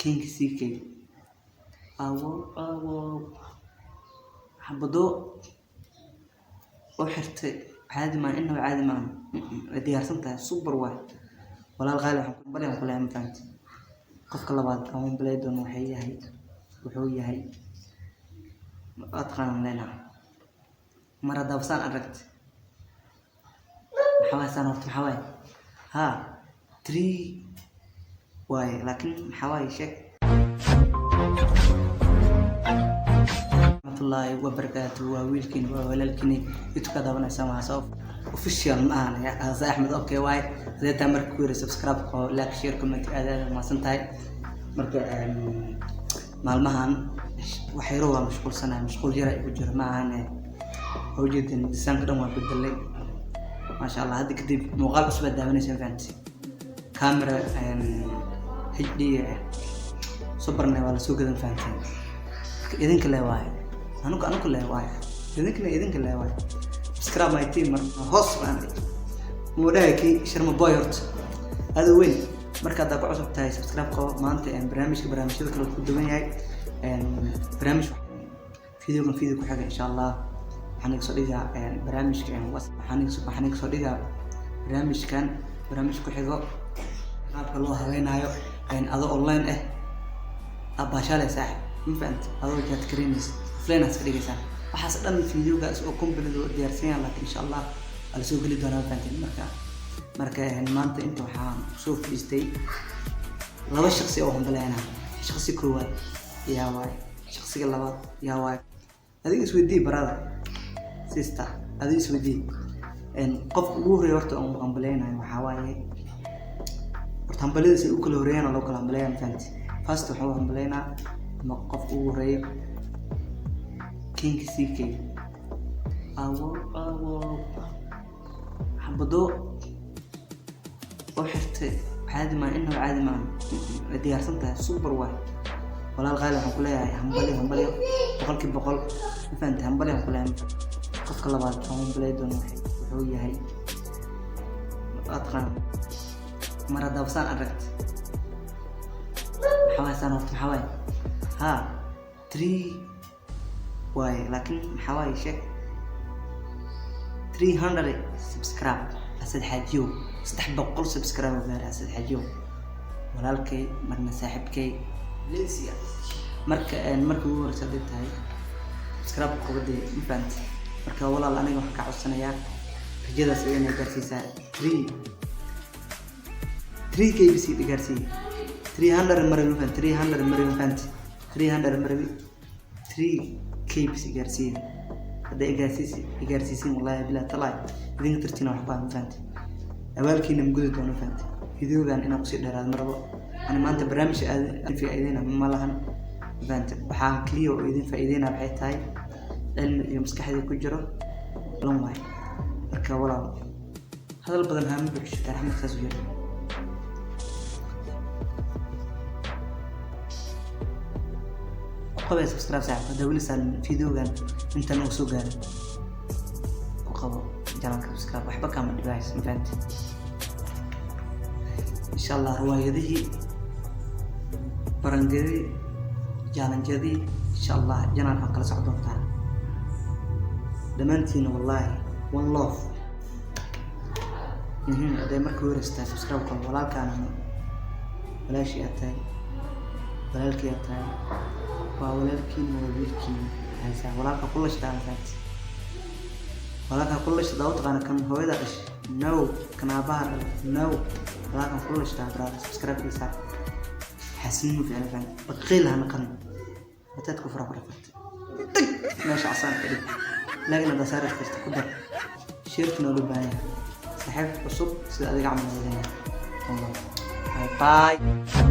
King CK. Awo awo xabado oo xirtay caadi maan, inaba caadi maan, way diyaarsan tahay, super waay. Walaal qaali, waxaan ku baryan ku leeyahay, ma fahamtay? Qofka labaad aan hambalay doono waxay yahay, wuxuu yahay, waa taqaanaan leenaha. Mar haddaa saan aragti, maxaa waaye saan horta? Maxaa waaye? Haa, three waaye, laakiin maxaa waaye? Sheeg. Raxmatullaahi wabarakaatu. Waa wiilkiin, waa walaalkiin, YouTube ka daawanaysaan, waa sabab official ma ahan Asa Axmed. Okay, waaye hadee taa marka ku yiri subscribe oo like, share, comment, aad aad mahadsan tahay. Marka maalmahan wax yaro waa mashquulsanahay, mashquul yara igu jiro ma ahan. Waa ujeedin, desaanka dhan waa bedelay, maasha Allah. Hadda kadib muuqaal cusub aad daawanaysa, fahanti? Camera HD subarne waa lasoo gadan, fahanteen? Marka idinka le waaye, anugu le waaye, idinkana idinka le waaye. Subscribe my team. Mar hoos baan muu dhahay kii Sharma Boy horta aad u weyn. Marka haddaa ku cusub tahay, subscribe qabo. Maanta barnaamijka barnaamijyada kale ku duwan yahay. Barnaamij videogan video ku xiga, insha Allah, waxaan iga soo dhigaa barnaamijka, waxaan iga soo dhigaa barnaamijkan barnaamij ku xigo, qaabka loo haweenaayo adoo online ah abaashaale saaxib, ma fahamti? Adoo chat gareynaysa, offline aad iska dhigaysaa. Waxaas dhan videogaas oo complete oo diyaarsan yahay, laakiin insha Allah waa lasoo geli doonaa, ma fahamteen? Marka maanta inta waxaan kusoo fadhiistay laba shaqsi oo hambaleyna. Shaqsi koowaad yaa waaye? Shaqsiga labaad yaa waaye? Adiga isweydii, brother, sister, adiga isweydii. Qofka ugu horreeya horta aan hambaleynayo waxaa waaye, horta hambalyada si u kala horeeyaan oo loo kala hambaleeya, ma fahamti? First waxaan u hambaleynaa ama qofka ugu horeeya King CK. Awo awo xabado oo xirtay caadi maan, inaba caadi maan, way diyaarsan tahay, super waay. Walaal qaali, waxaan ku leeyahay hambalyo, hambalyo, 100%, ma fahamtay? Hambalyo aan ku leeyahay. Qofka labaad aan hambalyo doono wuxuu yahay, waa taqaanaa. Mar haddaa saan aragti, maxaa waaye saan horta? Maxaa waaye? Haa, three waaye, laakiin maxaa waaye? Sheeg. 300 subscribe Asad Xaajiyow, 300 subscribe oo gaaray Asad Xaajiyow, walaalkay marna saaxiibkay Malaysia. Marka markii ugu horeysa hadday tahay, subscribe qabadee, ma fahamtay? Marka walaal, aniga waxaan kaa codsanayaa rajadaas inay gaarsiisaa three k b c gaarsiiya. 300 marabi, ma fahamtay? 300 marabi, ma fahamtay? 300 marabi, 3 k b c gaarsiiya. Hadday igaarsiisin, wallahi bilaa talaay, idinka tartiina wax ku ah, ma fahamtay? Abaalkiina ma gudi doono, ma fahamtay? Videogan inaan kusii dheeraado ma rabo. Ani maanta barnaamij aad faa'iideyna ma lahan, ma fahamtay? Waxaan keliya oo idin faa'iideyna waxay tahay cilmi iyo maskaxdii ku jiro lan waayo. Marka walaal, hadal badan haama buuxsho, Axmed saas u yiri. Qabay subscribe saaxiib, hadda weli saarin videogan intan uu soo gaarin, ku qabo channelka subscribe, waxba kaama dhibaayso, ma fahamtay? Insha Allah riwaayadihii, barangedii, challenge-yadii, insha Allah channelkan kala socon doontaa dhammaantiina. Wallaahi, one love. Hadday markii horeystaa, subscribe qabo walaalkaana, walaashii aad tahay, walaalkii aad tahay, waa walaalkiin, waa wiilkiin haysaa. Walaalka ku lashtaa, mafahanti? Walaalka ku lashta daa u taqaana kan hooyada dhashay? No. Kan aabaha dhalay? No. Walaalkan ku lashtaa, brother, subscribe ii saar. Xasinimo fiican, fahanti? Baqiil ha naqanin. Wataad ku fara ku dhafartay, tag meesha casaan ka dhig, laakiin haddaa saari karta ku dar. Share-tuna loo baahan yahay, saaxiib cusub sida adiga camal wadana. Bye bye.